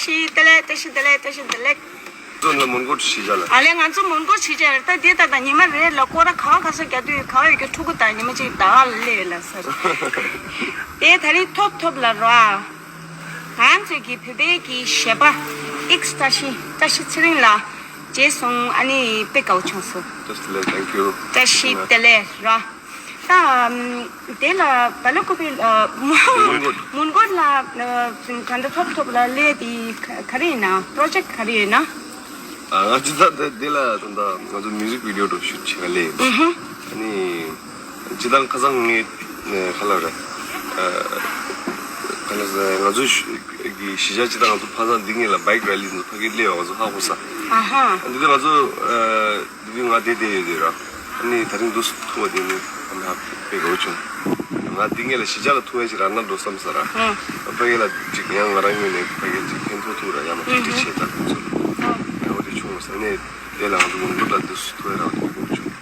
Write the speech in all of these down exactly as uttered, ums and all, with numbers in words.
ཤི་དེ་ལས་དེ་ཤི་དེ་ལས་དེ་ཤི་དེ་ལས། ཚོ་ལ་མོན་གྷོ་ཞེས་བྱ་ལ། ཨ་ལས་ང་ཚོ་མོན་གྷོ་ཞེས་བྱ་ཡོད་ད་དེ་ད་ད་ཉི་མ་རེ་ལ་སྐོར་ར་ག་བ་ག་ས་རྒྱ་དུས་ག་བ་ཡོད་ཀྱི་ཕྲུ་གུ་དང་ཉི་མ་གཅིག་ད་ལ་ལས་ལ་ཟེར། དེ་ད་རིང་ཐོབ་ཐོབ་ལ་རོ། ང་ཚོས་ཀྱི་བོད་པའི་གི་གཞས་པ་ཨིགས་བཀྲ་ཤིས་བཀྲ་ཤིས་ཚེ་རིང་ལ་མཇལ་སོང་ཨ་ནི་དཔེ་དགའ་བོ་བྱུང་སོང་། བཀྲ་ཤིས་བདེ་ལེགས། Thank you། བཀྲ་ཤིས་བདེ་ལེགས་རོ། ད་དེ་ལ་བ་ལ་ཀུ་པི་མོན་གྷོ་ལ་ག་འདྲ་ཐོབ་ཐོབ་ལ་ལས་དེ་ག་རེ་ཡིན་ན་པྲོ་ཇེག་ག་རེ་ཡོད་ན། ང་ཅི་ད་དེ་ལ་ད་ང་ཚོ་མིའུ་ཟིག་བི་ཌི་ཡོ་འགྲོ་ཤུ་ཊི་བྱེད་ག་ལས་ཡིན། ཨ་ནི་ཅི་ད་ཁ་སང་ངས་ཁ་ལ་ར་ཁ་ལ་ང་ཚོ་གི་གཞིས་ཆགས་ཅི་ད་ང་ཚོ་ཕ་ས་འདི་ངེད་ལ་བྷའིཀ་ར་ལི་ང་ཚོ་ཕ་གི་སླེབས་ཡོང་ང་ཚོ་ཧ་གོ་ས། ཨ་ཧ། འདི་ང་ཚོ། འདི་ང་བསྡད་བསྡད་ཡོད་དེ་ར། ཨ་ནི་ད་རིང་འདུག་སེ་ཐུག་པ་དེ་ནི་ཨ་ནི་ཧ་དཔེ་དགའ་བོ་བྱུང་། ང་འདི་ངེད་ལ་གཞིས་ཆགས་ལ་ཐུག་ཡ་ཞིག་རག་ན་འགྲོ་བསམ་ས་ར། ཨ་ཕ་གི་ལ་ཅིག་ཡང་ང་རང་ངོས་ནས་ཕ་གི་ཅིག་ཕན་ཐོགས་ཐུག་ར་ཡང་ན་ཕྲུ་གུ་བྱས་ད་ཁོང་ཚོ་ལ་ཡག་པོ་དེ་བྱུང་བ་ས་ནས་དེ་ལ་ང་ཚོ་མོན་གྷོ་ལ་འདུག་སེ་ཐུག་ཡ་རག་དཔེ་དགའ་བོ་བྱུང་།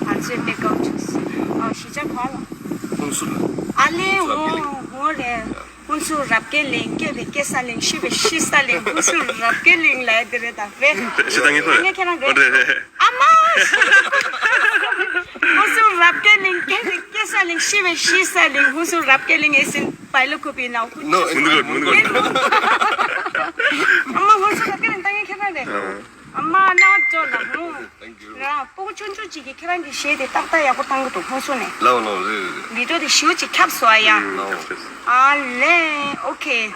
ང་ཚོས་དཔེ་དགའ་བོ་བྱུང་སོང་། ཨ་གཞིས་ཆགས་ག་ལ། ཧུན་སུར་ལ། ཨ་ལེ་འོ་འོ་རེད། ཧུན་སུར་རབ་རྒྱས་གླིང་། སྐྱེས་པའི་སྐྱེ་ས་གླིང་། ཤི་བའི་ཤི་ས་གླིང་། ཧུན་སུར་རབ་རྒྱས་གླིང་ལ་ཡ་དེ་རེད་ད་བས། ཤི་ད་ངེས་པ་ངས་ཁྱེད་རང་རེད། ཨོ་རེད་རེད། ཨ་མ། ཧུན་སུར་རབ་རྒྱས་གླིང་། སྐྱེས་པའི་སྐྱེ་ས་གླིང་། ཤི་བའི་ཤི་ས་གླིང་། ཧུན་སུར་རབ་རྒྱས་གླིང་། ཨེ་སིན་བའི་ལོ་ཁུ་པི་ནའོ། ནོ་ཨེ་སིན་མུན་གོ་མུན་གོ། ཨ་མ་ཧུན་སུར་རབ་རྒྱས་གླིང་ད་ངས་ཁྱེད་རང་རེད། ཨ་མ་ན་ཅོ་ལ་ཧུ། Thank you། ར་སྤུ་གུ་ཆུང་ཆུང་ཅིག་གིས་ཁྱེད་རང་གི་གཞས་དེ་ཏག་ཏག་ཡག་པོ་བཏང་གི་འདུག་ཧུན་སུར་ནས། ལའོ་ལའོ་རེད་རེད་རེད། བི་ཌི་ཡོ་དེ་ཞེ་པོ་ཅིག་ཁྱབ་སོང་ཨ་ཡ། ལའོ། ཨ་ལེ་ཨོ་ཁེ།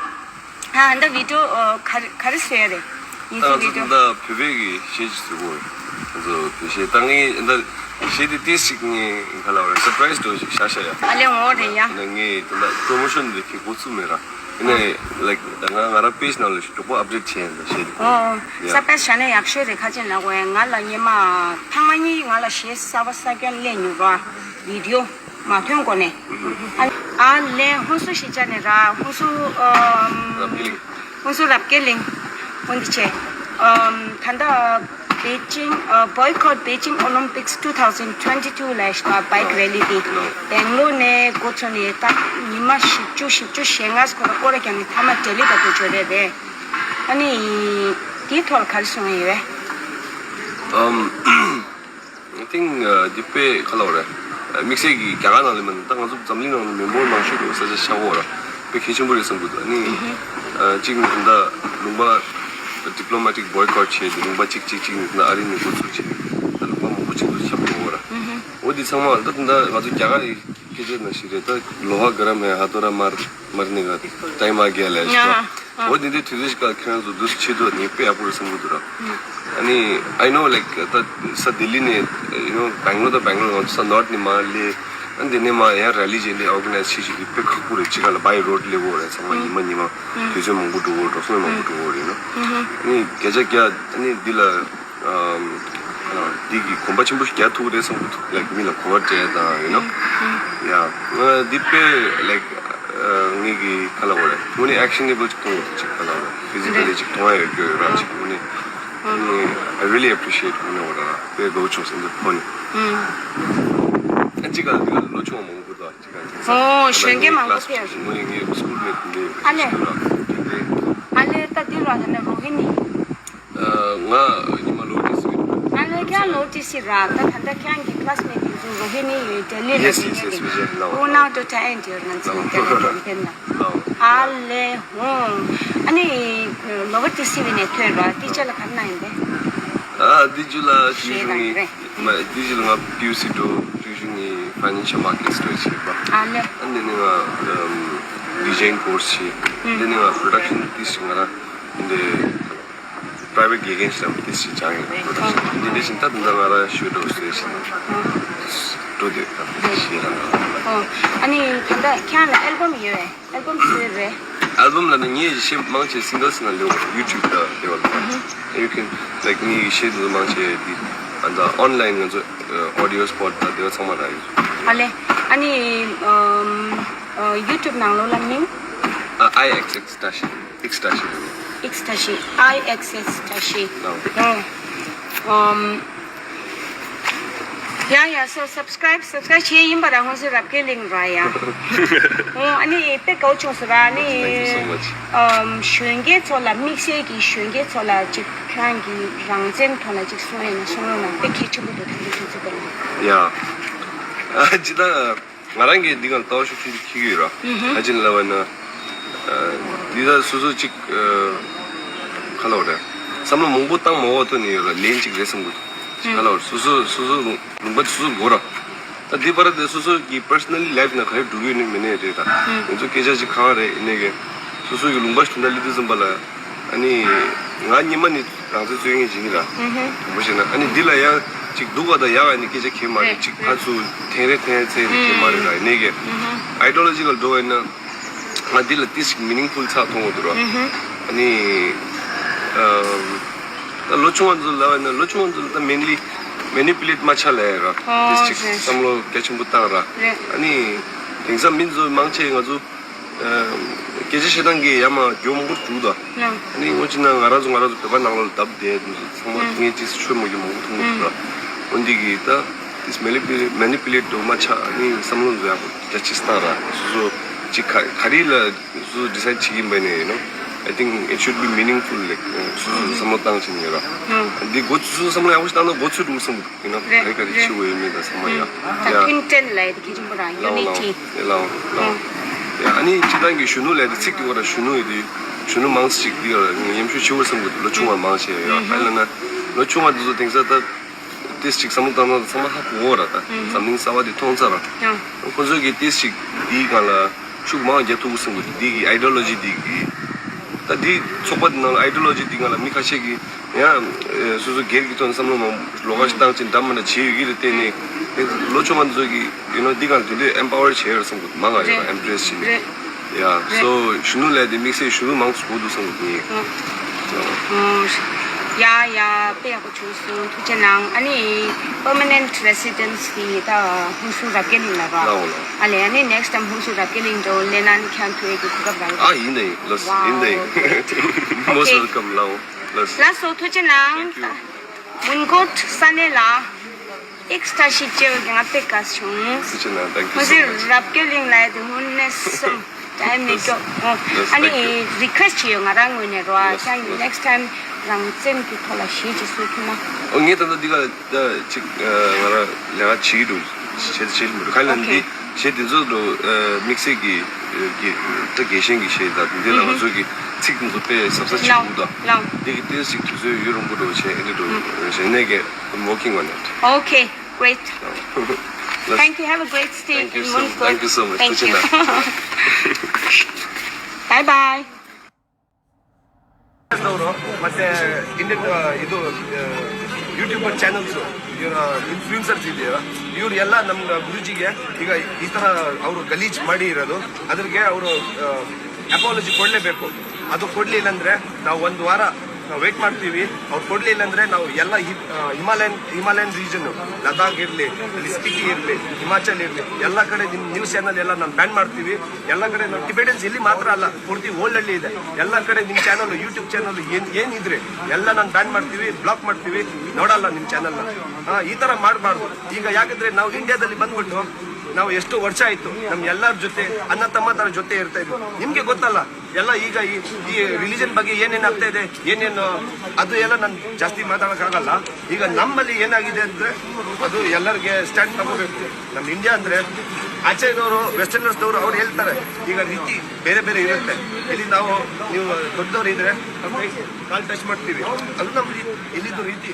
ཨ་ད་བི་ཌི་ཡོ་ག་རེ་ག་རེ་བཟོས་ཡ་རེད། ཡིན་ད་ཚུལ་ང་བི་ཚོ་ཌི་ཡོ། ད་བོད་པའི་གི་གཞས་ཅིག་བཟོས་གོ། ང་ཚོ་བོད་གཞས་ད་ངས་ད་གཞས་དེ་ཏིས་ཅིག་ངས་ག་ལ་བ་རེད་སར་པ་རའི་སི་འདྲ་ཞིག་བཞག་བཞག་ཡ། ཨ་ལེ་འོ་རེད་ཡ། ད་ངས་ད་ད་པྲོ་མོ་ཤོན་དེ་གི་འགོ་ཚུགས་མེད་ར། ཡིན་ནའི་ལའིཀ་ང་ང་རང་པེ་ཇི་ནང་ལ་མགྱོགས་པོ་ཨབ་ཌེཊ་བྱས་ཡིན་ད་གཞས་དེ། ཨོ་ཡ། ས་པ་ཤ་ནས་ཡག་ཤོས་རེད་ཁ་ཆེ་ན་གོ་ཡ། ང་ལ་ཉི་མ་ཐེངས་མ་གཉིས་ང་ལ་གཞས་གསར་པ་གསར་རྐྱང་སླེབས་མྱོང་ར། བི་ཌི་ཡོ་མ་ཐོན་གོང་ནས། ཨ་ཨ་ལེ་ཧུན་སུར་གཞིས་ཆགས་ནས་ར་ཧུན་སུར་ཨམ། རབ་རྒྱས་གླིང་། ཧུན་སུར་རབ་རྒྱས་གླིང་། འོན་ཏེ་ཆེ། ཨམ། ད་ལྟ་Beijing uh, Boycott Beijing Olympics two thousand twenty-two ལ་ཤ་བའིཀ་རེ་ལི་དེ་སྦེང་ལོར་ནས་འགོ་ཚུགས་ནས་ད་ཉི་མ་བཞི་བཅུ་བཞི་བཅུ་ཞེ་ལྔ་སྐོར་སྐོར་ར་བརྒྱབ་ནས་མཐའ་མ་ལྡི་ལི་བར་དུ་འབྱོར་རེད་རེད། ཨ་ནི་དེའི་ཐོག་ལ་ག་རེ་གསུང་ཡོད་རེད། ཨམ། I think འདི་དཔེ་ག་ལ་བ་རེད། དམིགས་བསལ་གྱི་རྒྱ་གར་ནང་ལ་མིན་ད་ང་ཚོ་འཛམ་གླིང་ནང་ལ་མི་འབོར་མང་ཤོས་ཀྱི་ས་ཆ་ཆགས་ཡོད་ར་དཔེ་གལ་ཆེན་པོ་རེད་བསམ་གྱི་འདུག་ཨ་ནི་གཅིག་ནི་ད་ལུང་པ་diplomatic boycott བྱས་ཏེ་ལུང་པ་གཅིག་གཅིག་གཅིག་ནི་ད་ཨ་རི་ནས་འགོ་ཚུགས་བྱས་ད་ལུང་པ་མང་པོ་གཅིག་ཏུ་ཁྱབ་ཡོད་ར། འོ་འདི་ཚང་མ་ད་ད་ང་ཚོ་རྒྱ་གར་གྱི་སྐད་ཆ་ནང་བཞིན་རེད། ད་ལོ་ཧ་ག་ར་མེ་ཧ་ཏོ་ར་མར་མར་ནི་ག་ཏའི་མ་ག་ལ་ཤི་བ། འོ་འདི་འདྲའི་དུས་ཚོད་ཞིག་ག་ཁྱེད་རང་ཚོ་འདུག་ཆེད་དུ་ནི་དཔེ་ཡག་པོ་རེད་བསམ་གྱི་འདུག་ར། ཨ་ནི་I know like ད་ས་ལྡི་ལི་ནས་you know སྦེང་ལོར་དང་སྦེང་ལོར་ང་ཚོ་ས་ནོར་ནས་མར་སླེབས། ཨ་འདི་ནས་མར་ཡང་ར་ལི་བྱས་ནས་ཨོར་ག་ནའིཛ་བྱེད་ཅིག་གི་དཔེ་ཁག་པོ་རེད། ཅི་ག་ལ་by road སླེབས་ཡོད་རེད། ཚང་མ་ཉི་མ་ཉི་མ་དུས་ཚོད་མང་པོ་འགྲོ་གི་རེད། འགྲོ་སོང་མང་པོ་འགྲོ་གི་རེད་ནོ། ཨ་ནི་བརྒྱ་ཆ་བརྒྱ་ཨ་ནི་འདི་ལ་འདི་གི་གོམ་པ་ཆེན་པོ་ཞིག་རྒྱག་ཐུབ་ཀྱི་རེད་བསམ་གྱི་འདུག like མི་ལ་གོ་བ་སྤྲད་དང་you know yeah འདི་དཔེ་like ངེད་ཀྱི་ག་ལ་བ་རེད། དངོས་གནས་actionable ཅིག་གཏོང་དགོས་ཅིག་ག་ལ་བ་physically ཅིག་གཏོང་ཡ་ཡོད་རྒྱུ་ཡོད་ར་ཅིག་དངོས་གནས། I really appreciate དངོས་གནས་བ་ར་དཔེ་དགའ་བོ་བྱུང་སོང་འདི་ཕོ་ནི། ཨ་ཅིག་ག་ལ་འདི་ག་ལ་ལོ་ཆུང་བ་མང་པོ་འདུག་ཅིག་ག་ཅིག་ཨོ་གཞོན་སྐྱེས་མང་པོ་ཕེབས། དངོས་གནས་ངའི་schoolmate འདི་ཨ་ལེ། ཨ་ལེ་ད་འདི་ལ་ད་ནི་རོ་ཧི་ནི། ང་ཉི་མ་ལོ་ཏི་སི་ཡིན། ང་ལོ་ཁྱང་ལོ་ཏི་སི་ར་ད་ད་ལྟ་ཁྱང་གི་classmate དེ་ཚོ་རོ་ཧི་ནི་ཡོད་ལྡི་ལི་ལ། Yes, yes, yes, we just love it. ཨོ་ནའོ་ཏོ་ཏ་ཨེན་ཏི་ཡོད་ང་ཚོ་ལྡི་ལི་ལ་ཕེབས་ན། ཨ་ལེ་ཧོ། ཨ་ནི་ལོ་ཏི་སི་བི་ནས་ཐོས་ར་ཏི་ཅ་ལ་ག་ན་ཡིན་པས། ཨ་ཏི་ཅ་ལ་ཏི་ཅ་ནི་མ་ཏི་ཅ་ལ་ང་པི་ཡུ་སི་འགྲོ་ཏི་ཅ་ནི་financial markets འགྲོ་བྱེད་པ། ཨ་ལེ། ཨ་ནི་ནི་ང་design course བྱེད། ཨ་ནི་ང་production ཏི་ཅ་ང་ར་འདི། private དགེ་རྒན་ཞིག་དང་དེ་ཞིག་སྦྱངས་ཡོད། འདི་འདྲ་ཞིག་ད་འདི་འདྲ་ང་རང་ཞུ་འགྲོ་ཟེར་ཞིག་འགྲོ་དུས་ད་ཞིག་རང་། ཨོ། ཨ་ནི་ད་ལྟ་ཁྱེད་ལ་album ཡོད་པས། album བཟོས་རེད། album ལ་ནི་ངས་གཞས་མང་ཆེ་singles ནང་ལེའོ་YouTube ལ་ལེའོ་ལ། you can like ངས་གཞས་འདི་མང་ཆེ་འདི་ཨ་ད་online ང་ཚོ་audio spot ད་དེ་ཚང་མ་ལ་ཡོད། ཨ་ལེ། ཨ་ནི་ཨམ་ཨ་YouTube ནང་ལོགས་ལ་མིང་། ཨ་I X X dash ཨིགས་བཀྲ་ཤིས། ཨིགས་བཀྲ་ཤིས། I X X བཀྲ་ཤིས། ཨོ། ཨམ། ཡ་ཡ། སོ་སབ་སི་ཀ་རའིབ་སབ་སི་ཀ་རའིབ་བྱས་ཡིན་པ་ར། ཧོན་སུར་རབ་རྒྱས་གླིང་ར་ཡ། ཨོ་ཨ་ནི་དཔེ་དགའ་བོ་བྱུང་སོང་ར། ཨ་ནི། Thank you so much. ཨམ་གཞོན་སྐྱེས་ཚོ་ལ་དམིགས་བསལ་གྱི་གཞོན་སྐྱེས་ཚོ་ལ་ཅིག་ཁྱེད་རང་གི་རང་བཙན་ཐོག་ལ་ཅིག་གསུང་ཡ་ཡིན་ན་གསུང་རོགས་གནང་། དཔེ་གལ་ཆེན་པོ་འདུག་ད་ལྟའི་དུས་ཚོད་དེ་ལ། ཡ། ཨ་ཅི་ད། ང་རང་གིས་འདི་ག་ལ་ལྟ་བ་ཤུགས་ཆེན་པོ་འཁྱེར་གྱི་ཡོད་ར། ཧུམ་ཧུམ། ཧ་ཅི་ལབ་པ་ན། ཨ་འདི་ད་སོ་སོ་ཅིག་ཨ་ག་ལབ་རེད། བསམ་བློ་མང་པོ་བཏང་མ་འོག་ཐོག་ནས་ཡོད་ར། ལན་ཅིག་རེད་བསམ་གི་འདུག་ཧུམ། ག་ལབ་རེད། སོ་སོ་སོ་སོ་ལུང་པ་སོ་སོ་དགོས་ར། ད་འདི་བར་དེ་སོ་སོ་གི་པར་སོ་ནལ་ལའིབ་ནང་ག་རེ་འགྲོ་གི་ཡོད་ནི་མེད་ནའི་རེད་ད། ཧུམ། ང་ཚོ་སྐད་ཆ་ཅིག་གང་རེད། ཡིན་ནའི་གི་སོ་སོ་གི་ལུང་པ་ཞིག་ད་སླེབས་དུས་ཙམ་པ་ལ། ཨ་ནི། ང་ཉི་མ་ནི་རང་བཙན་རྩོད་མཁན་ཅིག་ཡིན་ར། ཧུམ་ཧུམ། དྲང་པོ་བཤད་ན། ཨ་ནི་འདི་ལ་ཡང་ཅིག་སྡུག་པ་དང་ཡག་པ་ནི་སྐད་ཆ་གང་ཡང་མ་རེད། རེད་ཅིག་ཕར་ཚུར་འཐེན་རེ་འཐེན་ཚད་ནི་གང་ཡང་མ་རེད་ར། ཡིན་ནའི་གི་ཧུམ་ཧུམ། ཨའི་ཌི་ཡོ་ལོ་ཇི་ག་ལ་འགྲོ་བ་ཡིན་ན། ང་འདི་ལ་ཏིས་ཅིག་མི་ནིང་ཕུལ་ཚག་མཐོང་གི་འདུག་ར། ཧུམ་ཧུམ། ཨ་ནི། ཨམ། ད་ལོ་ཆུང་བ་ཚོ་ལབ་པ་ཡིན་ན། ལོ་ཆུང་བ་ཚོ་ལ་ད་མེན་ལི་མེ་ནི་པུ་ལེཊ་མ་ཆགས་ལ་ཡ་ར། ཨོ་ཏིས་ཅིག་རེད། བསམ་བློ་རྒྱ་ཆེན་པོ་བཏང་ར། རེད། ཨ་ནི། དེང་སང་མི་ཚོ་མང་ཆེ་ང་ཚོ། ཨ་སྐད་ཆ་བཤད་སྟངས་ཀྱི་ཡ་མ་རྒྱུ་མང་པོ་འདུག་ད། ཡང་། ཨ་ནི་ངོ་ཅི་ན་ང་རང་ཚོ་ང་རང་ཚོ་བོད་པ་ནང་ལོགས་ལ་བསྡད་བསྡད་འདུག་ཚང་མ་ངས་ཅིག་ཆོས་མོ་རྒྱུ་མང་པོ་མཐོང་གི་འདུག་ད། འོན་ཏེ་གི་ད་ཏིས་མེ་ནི་པུ་ལེཊ་མ་ཆགས། ཨ་ནི་བསམ་བློ་ཚོ་ཡག་པོ་རྒྱ་ཆེ་སྟངས་ར། སོ་སོ་ཅིག་ག་ག་རེ་ལ་སོ་སོ་ཌི་སའིཌ་བྱེད་ཀྱི་ཡིན་པ་ནས་ཡིན་ནོ། I think it should be meaningful, like, སོ་སོ་བསམ་བློ་བཏང་བྱས་ནས་ཡོད་ར། འདི་འགོ་ཚུགས་བསམ་བློ་ཡག་པོ་ཞིག་བཏང་ན་འགོ་ཚུགས་འགྲོ་བསམ་གི་འདུག་ཡིན་ན་རེད། ག་རེ་ག་རེ་རེད། བྱེད་དགོས་ཡོད་མེད་དང་ཚང་མ་ཡ། ད་ཡ། མཐུན་སྒྲིལ་ལབ་ཡ་དེ་གལ་ཆེན་པོ་ར། ཡུ་ནི་ཊི། ལའོ་ལའོ་ལའོ། ཡ། ཨ་ནི་སྤྱིར་བཏང་གི་གཞོན་ནུ་ལབ་ཡ་དེ་ཚིག་གི་སྐོར་ར། གཞོན་ནུ་ཡོད་དུས་གཞོན་ནུ་མང་ཙམ་ཅིག་འདི་ག་ལ་ཉམས་ཞིབ་བྱེད་དགོས་བསམ་གི་འདུག་ལོ་ཆུང་བ་མང་ཆེ་ཡ། ག་རེ་ལབ་ན་ལོ་ཆུང་བ་འདི་ཚོ་དེང་སང་ད་ཏིས་ཅིག་བསམ་བློ་བཏང་ན་ཚང་མ་ཧ་གོ་གོ་ར། ད་འཛམ་གླིང་གསར་བ་དེ་མཐོང་ཚར་ར། ཁོ་ཚོས་གི་ཏིས་ཅིག་འདིའི་སྒང་ལ་ཤུགས་མང་རྒྱག་ཐུབ་བསམ་གི་འདུག་འདི་གི་ཨའི་ཌི་ཡོ་ལོ་ཇི་འདི་གི། ད་འདི་ཚོགས་པ་འདི་ནང་ལ་ཨའི་ཌི་ཡོ་ལོ་ཇི་འདི་སྒང་ལ་མི་ཁ་ཤས་ཀྱིས་ཡང་སོ་སོ་སྒེར་གྱི་ཐོག་ནས་བསམ་བློ་མང་ལོགས་ཀ་ཞིག་བཏང་ཅིང་འདྲ་མི་འདྲ་བྱེད་ཡོད་ཀྱི་རེད། བལྟས་ནས་ལོ་ཆུང་བ་ཚོ་གིས་ཡུ་ནོ་འདི་སྒང་དེ་འདྲའི་ཨེམ་པ་ཝར་བྱས་ཡོད་བསམ་གི་འདུག་མང་ང་ཡོད་རེད། ཨེམ་པི་རེ་སི་བྱས་ནས། རེད། ཡ། རེད། སོ་གཞོན་ནུ་ལབ་དེ་དམིགས་བསལ་གཞོན་ནུ་མང་ཙམ་དགོས་འདུག་བསམ་གི་འདུག་ཡ་ཡ། དཔེ་ཡག་པོ་བྱུང་སོང་། ཐུགས་རྗེ་གནང་། ཨ་ནི་པར་མ་ནེན་ཊི་རེ་སི་ཌེན་སི་དེ་ད་ཧུན་སུར་རབ་རྒྱས་གླིང་ལ་ར། ལའོ་ལའོ། ཨ་ལས། ཨ་ནི་ནེག་སི་ཊའིམ་ཧུན་སུར་རབ་རྒྱས་གླིང་འགྲོ་སླེབས་ན་ནི་ཁྱེད་རང་ཐུག་ཡས་ཀྱི་གོ་སྐབས་རག་གི། ཨ་ཡིན་ད་ཡིན། ལགས་སོ། ཡིན་ད་ཡིན། Most welcome. ལའོ། ལགས་སོ། ལགས་སོ། ཐུགས་རྗེ་གནང་། Thank you. མོན་གྷོ་ས་གནས་ལ་ཨེག་སི་ཊ་ཞིག་བྱས་པ་གི་ང་དཔེ་དགའ་བྱུང་། ཐུགས་རྗེ་གནང་། Thank you so much. ཧུན་སུར་རབ་རྒྱས་གླིང་ལ་ཡ་དེ་ཧུན་ནས་སོང་། ཨ་ནི་ཀྱོ། ཨོ། ཨ་ནི་རི་ཀུ་ཨེ་སི་ཊི་བྱེད་ཡོད། ང་རང་ངོས་ནས་རོ། ཨ། ལགས་ཁྱེད་རང་གིས་ནེག་སི་ཊའིམ་རང་བཙན་གྱི་ཐོག་ལ་གཞས་ཅིག་གསོལ་ཐུབ་ན། ཨོ། ངས་ད་ལྟ་འདི་ག་ད་ཅིག་ཨ་ང་རང་ལས་ཀ་བྱེད་ཀྱི་འདུག་བྱེད་བྱེད་ཀྱི་མི་འདུག་ག་ལ་ཨོ་ཁེ། འདི་གཞས་འདི་ཚོ་ལོ་ཨ་དམིགས་བསལ་གྱི་ཨ་གི་ད་རྒྱལ་ཞེན་གྱི་གཞས་དང་འདི་ལ་ང་ཚོ་གི་ཚིག་འདི་ཚོ་དཔེ་གཟབ་གཟབ་བྱེད་ཀྱི་འདུག་ད་ལའོ། འདི་གི་ཏོག་ཙམ་དུས་ཚོད་ཡུན་རིང་པོ་འགྲོ་བྱས་ཨེ་འདྲ་འགྲོ་བྱས་ནས་གི། I'm working on it. Okay, great. Thank you. Have a great stay in Mumbai. Thank you so much. Thank you. Bye bye. ಅವರು ಮತ್ತೆ ಇಂಡಿಯನ್ ಇದು YouTuber channels, ಇವರ ಇನ್ಫ್ಲೂಯೆನ್ಸರ್ಸ್ ಇದೆಯಲ್ಲ, ಇವ್ರು ಎಲ್ಲ ನಮ್ಮ ಗುರುಜಿಗೆ ಈಗ ಈ ತರ ಅವರು ಗಲೀಜ್ ಮಾಡಿ ಇರೋದು, ಅದ್ರಿಗೆ ಅವರು ಅಪಾಲಜಿ ಕೊಡ್ಲೇಬೇಕು. ಅದು ಕೊಡ್ಲಿಲ್ಲ ಅಂದ್ರೆ ನಾವು ಒಂದು ವಾರ ನಾವು ವೇಟ್ ಮಾಡ್ತೀವಿ. ಅವ್ರು ಕೊಡ್ಲಿಲ್ಲ ಅಂದ್ರೆ ನಾವು ಎಲ್ಲ ಹಿ- ಆ, ಹಿಮಾಲಯನ್ ಹಿಮಾಲಯನ್ ರೀಜನ್, ಲಡಾಖ್ ಇರ್ಲಿ, ಅಲ್ಲಿ ಸ್ಪಿತಿ ಇರ್ಲಿ, ಹಿಮಾಚಲ್ ಇರ್ಲಿ, ಎಲ್ಲ ಕಡೆ ನಿಮ್ ನ್ಯೂಸ್ ಚಾನೆಲ್ ಎಲ್ಲ ನಾವು ಬ್ಯಾನ್ ಮಾಡ್ತೀವಿ. ಎಲ್ಲ ಕಡೆ ನಾವು ಟಿಬೆಟನ್ಸ್ ಇಲ್ಲಿ ಮಾತ್ರ ಅಲ್ಲ, ಪೂರ್ತಿ ವರ್ಲ್ಡ್ ಅಲ್ಲಿ ಇದೆ. ಎಲ್ಲ ಕಡೆ ನಿಮ್ ಚಾನೆಲ್, ಯೂಟ್ಯೂಬ್ ಚಾನೆಲ್ ಏನ್ ಏನಿದ್ರೆ ಎಲ್ಲ ನಾನು ಬ್ಯಾನ್ ಮಾಡ್ತೀವಿ, ಬ್ಲಾಕ್ ಮಾಡ್ತೀವಿ, ನೋಡಲ್ಲ ನಿಮ್ ಚಾನೆಲ್ ನ. ಆ, ಈ ತರ ಮಾಡಬಾರ್ದು. ಈಗ ಯಾಕಂದ್ರೆ ನಾವು ಇಂಡಿಯಾದಲ್ಲಿ ಬಂದ್ಬಿಟ್ಟು ನಾವು ಎಷ್ಟು ವರ್ಷ ಆಯ್ತು, ನಮ್ ಎಲ್ಲರ ಜೊತೆ ಅಣ್ಣ ತಮ್ಮ ತರ ಜೊತೆ ಇರ್ತಾ ಇದ್ವಿ. ನಿಮ್ಗೆ ಗೊತ್ತಲ್ಲ, ಎಲ್ಲ ಈಗ ಈ ಈ ರಿಲಿಜನ್ ಬಗ್ಗೆ ಏನೇನ್ ಆಗ್ತಾ ಇದೆ, ಏನೇನು, ಅದು ಎಲ್ಲ ನಾನು ಜಾಸ್ತಿ ಮಾತಾಡಕ್ ಆಗಲ್ಲ. ಈಗ ನಮ್ಮಲ್ಲಿ ಏನಾಗಿದೆ ಅಂದ್ರೆ ಅದು ಎಲ್ಲರಿಗೆ ಸ್ಟ್ಯಾಂಡ್ ತಗೋಬೇಕು. ನಮ್ ಇಂಡಿಯಾ ಅಂದ್ರೆ ಆಚೆದವರು, ವೆಸ್ಟರ್ನರ್ಸ್‌ದವರು ಅವ್ರು ಹೇಳ್ತಾರೆ, ಈಗ ರೀತಿ ಬೇರೆ ಬೇರೆ ಇರುತ್ತೆ. ಇಲ್ಲಿ ನಾವು, ನೀವು ದೊಡ್ಡದವ್ರು ಇದ್ರೆ ನಮ್ಮ ಕೈ ಕಾಲ್ ಟಚ್ ಮಾಡ್ತೀವಿ, ಅದು ನಮ್ಮ ರೀತಿ, ಇಲ್ಲಿದ್ದು ರೀತಿ.